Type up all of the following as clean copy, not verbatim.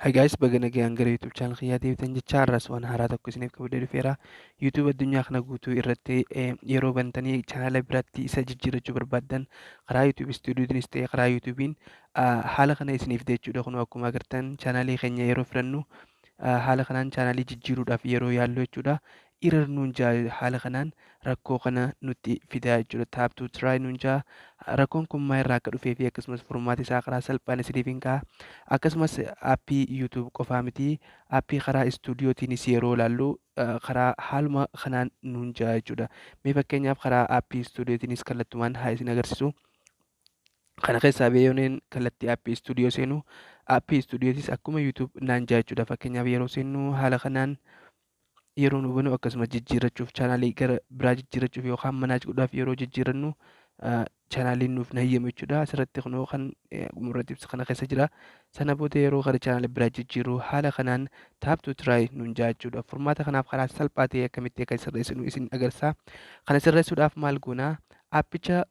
Hi guys, baga nagaan gara YouTube channel kiyyaa deebitan jecha har'as waan haaraa tokko isiniif qabadhee dhufeera. YouTube addunyaa kana guutuu irratti yeroo bantanii chaanala biraatti isa jijjiirrachuu barbaaddan karaa YouTube Studiotiinis ta'e karaa YouTube'n haala kana isiniif jechuudha. Kun akkuma agartan chaanalii keenya yeroo filannu haala kanaan chaanalii jijjiiruudhaaf yeroo yaallu jechuudha. Error nuun jaa, haala kanaan rakkoo kana nutti fidaa jechuudha. Tap to try nuun jaa. Rakkoon kun maal irraa akka dhufee fi akkasumas furmaata isaa karaa salphaan isiniif hin ka'a. Akkasumas aappii YouTube qofaa miti, aappii karaa istuudiyootiinis yeroo ilaallu karaa haaluma kanaan nuun jaa jechuudha. Mee fakkeenyaaf karaa aappii istuudiyootiinis kallattumaan haa isin agarsiisu. Kana keessaa beeyooneen kallattii aappii istuudiyoo seenu, aappii istuudiyootis akkuma YouTube naan jaa jechuudha. Fakkeenyaaf yeroo seennu haala kanaan yeroo nu banu, akkasumas jijjiirrachuuf, chaanaalii gara biraa jijjiirrachuuf yookaan manage godhuudhaaf yeroo jijjiirrannu chaanaaliin nuuf hayyamu jechuudha. Asirratti kunoo kan murratti ibsa kana keessa jira. Sana booda yeroo gara chaanaala biraa jijjiirru haala kanaan tap to try nuun jaa jechuudha. Furmaata kanaaf karaa salphaa ta'e akkamitti akka sirreessinu isin agarsiisa. Kana sirreessuudhaaf maal goonaa? Aappicha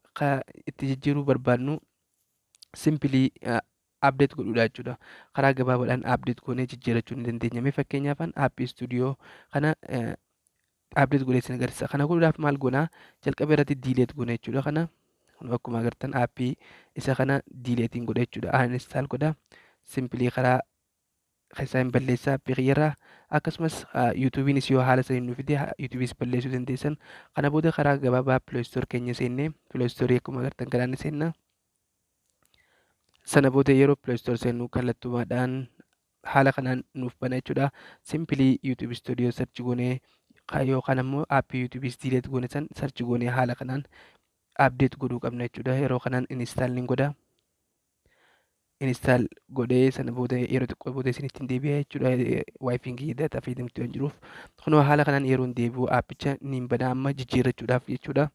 itti jijjiiruu barbaadnu simply update godhuudha jechuudha. Karaa gabaabaadhaan update goonee jijjiirrachuu ni dandeenya. Mee fakkeenyaaf aappii istuudiyoo kana update godhee isin agarsiisa. Kana godhuudhaaf maal goonaa? Jalqaba irratti delete goona jechuudha. Kana akkuma agartan aappii isa kana deleteiin godha jechuudha. Uninstall godha. Simply karaa keessaa hin balleessaa aappii kiyyarraa. Akkasumas YouTubeiinis yoo haala saniin nu fide, YouTubeiis balleessuu dandeessan. Kana booda karaa gabaabaa Play Store keenya seennee, Play Store akkuma agartan kanaan ni seenna. Sana booda yeroo Play Store seennu kallattumaadhaan haala kanaan nuuf bana jechuudha. Simply YouTube Studio search goonee yookaan ammoo aappii YouTubeis delete goone san search goonee haala kanaan update godhuu qabna jechuudha. Yeroo kanaan install ni godha. Install godhee sana booda yeroo xiqqoo booda isinitti hin deebi'a jechuudha. WiFiin kiyya data fayyadamtu waan jiruuf. Kunoo haala kanaan yeroo hin deebi'u aappicha niin bana amma jijjiirrachuudhaaf jechuudha.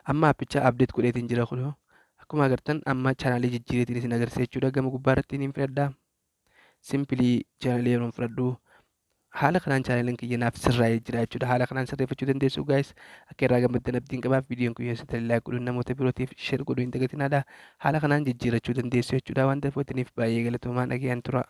Amma aappicha update godheetiin jira kunoo. Akkuma agartan amma chaanaalii jijjiireetiin isin agarsiisa jechuudha. Gama gubbaa irratti niin filadha. Simply chaanaalii yeroo filadhu haala kanaan chaanaaliin kiyya naaf sirraa'ee jira jechuudha. Haala kanaan sirreeffachuu dandeessu guys. Akka irraa gammaddan abdiin qabaaf, viidiyoon kun yoo isin like godhuun namoota birootiif share godhuu hin dagatinaadha. Haala kanaan jijjiirrachuu dandeessu jechuudha. Waan daawwattaniif baay'ee galatoomaa, dhagayaan tura.